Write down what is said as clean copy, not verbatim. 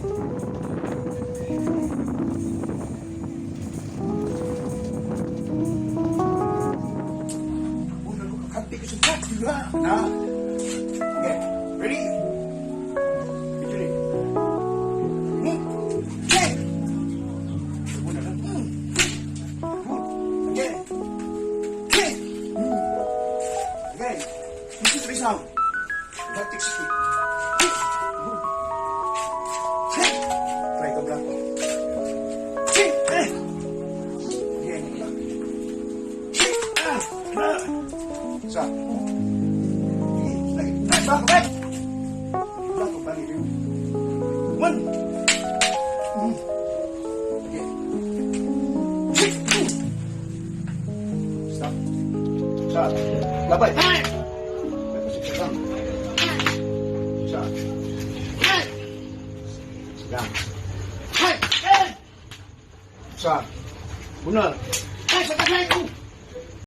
Una ko kakampi ko sa back, di ba? Na. Okay, ready? Picture it. Okay. Una na. Good. Okay. Okay. Okay. This is sound. That takes speed. Good. Okay. Try to block. Okay. Eh. Okay. Okay. Ah. Ah. Sa. Okay. Back, back, back. Block, balik. One. Okay. Stop. Stop. Labay. Stop. Stop. Stop. Una.